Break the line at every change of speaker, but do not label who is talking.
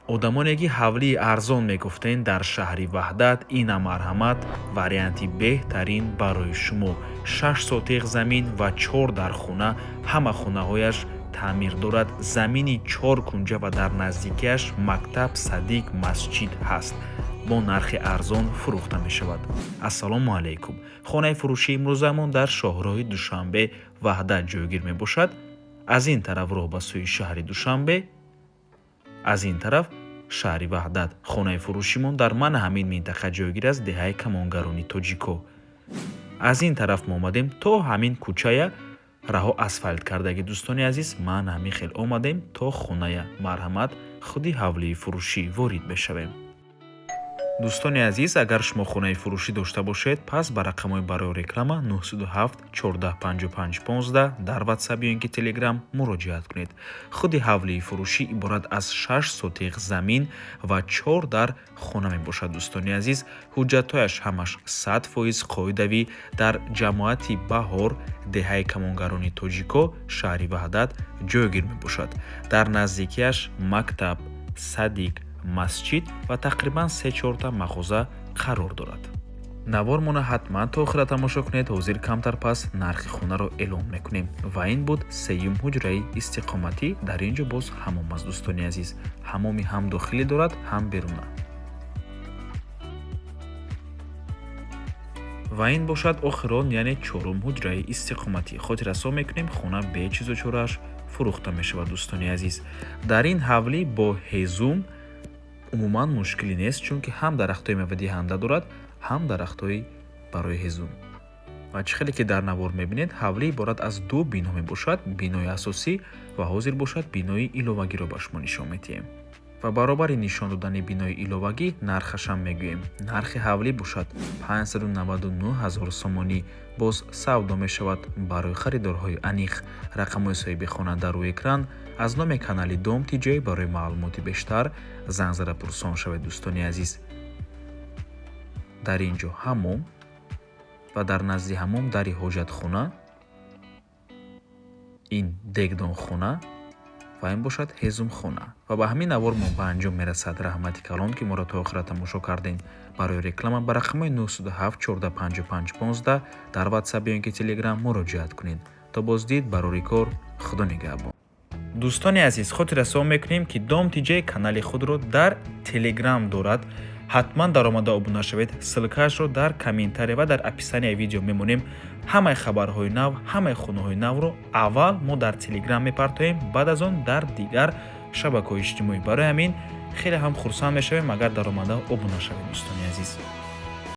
Одамоне ки ҳавлии арзон мегуфтен дар шаҳри Ваҳдат, ина марҳамат, варианти беҳтарин барои шумо. 6 сотих замин ва чор дар хона, ҳама хонаҳояш таъмир дорад, замини чор кунҷа ва дар наздикиаш мактаб, садик, масҷид ҳаст. Бо нархи арзон фурӯхта мешавад. Ассалому алайкум! Хонаи фурӯшии имрӯзамон дар шоҳроҳи Душанбе Ваҳдат ҷойгир мебошад. Аз ин тараф роҳ ба сӯи шаҳри Душанбе, аз ин тараф шаҳри Ваҳдат. Хонаи фурӯшимон дар мана ҳамин минтақа ҷойгир аст, деҳаи Камонгарони Тоҷико. Аз ин тараф мо омадем то ҳамин кӯчая, раҳо асфалт кардагӣ. Дӯстони азиз, ман ҳамин хел омадем то хоная. Марҳамат, худи ҳавлии фурӯшӣ ворид мешавем. Дӯстони азиз, агар шумо хонаи фурӯшӣ дошта бошед, пас ба рақамҳои барои реклама 907 14 55 15 дар Ватсап ё ин ки Телеграм муроҷиат кунед. Худи ҳавлии фурӯшӣ иборат аз 6 сотих замин ва чор дар хона мебошад. Дӯстони азиз, ҳуҷҷатҳояш ҳамаш 100% қоидавӣ. Дар ҷамоати Баҳор, деҳаи Камонгарони Тоҷико, шаҳри Ваҳдат ҷойгир мебошад. Дар наздикиаш мактаб, садик, масҷид ва тақрибан се-чорта мағоза қарор дорад. Навормона ҳатман то охира тамошо кунед. Ҳозир камтар пас нархи хонаро эълон мекунем. Ва ин буд сеюм ҳуҷраи истиқоматӣ. Дар ин ҷо боз ҳамом аст, дӯстони азиз. Ҳамоми ҳам дохилӣ дорад, ҳам беруна. Ва ин бошад охирон, яъне чорум ҳуҷраи истиқоматӣ. Хотиррасон мекунем, хона бе чизу чорааш фурӯхта мешавад. Дӯстони азиз, дар ин ҳавлӣ бо ҳезум умуман мушкилӣ нест, чунки ҳам дарахтҳои мевадиҳанда дорад, ҳам дарахтҳои барои ҳезум. Ва чӣ хеле ки дар навор мебинед, ҳавлӣ иборат аз ду бино мебошад: бинои асосӣ ва ҳозир бошад бинои иловагиро ба шумо нишон медиҳем. Ва баробари нишон додани бинои иловагӣ нархашам мегӯем. Нархи ҳавлӣ бошад 599 ҳазор сомонӣ, боз савдо мешавад. Барои харидорҳои аниқ рақамҳои соҳиби хона дар рӯи экран. Аз номи канали Дом Тиҷой барои маълумоти бештар занг зада пурсон шавед. Дӯстони азиз, дар ин ҷо ҳамом ва дар назди ҳамом дари ҳоҷатхона, ин дегдонхона ва ин бошад ҳезумхона. Ва ба ҳамин навормон ба анҷом мерасад. Раҳмати калон, ки моро то охира тамошо кардем. Барои реклама ба рақамҳои 907 14 55 15 дар Ватсап ё ин ки Телеграм муроҷиат кунед. То боздид, барори кор, Худо нигаҳбон. Дӯстони азиз, хотиррасон мекунем, ки Дом Тиҷай канали худро дар Телеграм дорад. Ҳатман даромада обуна шавед. Ссылкаашро дар комментария ва дар описанияи видео мемонем. Ҳамаи хабарҳои нав, ҳамаи хонаҳои навро аввал мо дар Телеграм мепартоем, баъд аз он дар дигар шабакаҳои иҷтимоӣ. Барои ҳамин хеле ҳам хурсанд мешавем, агар даромада обуна шавед, дӯстони азиз.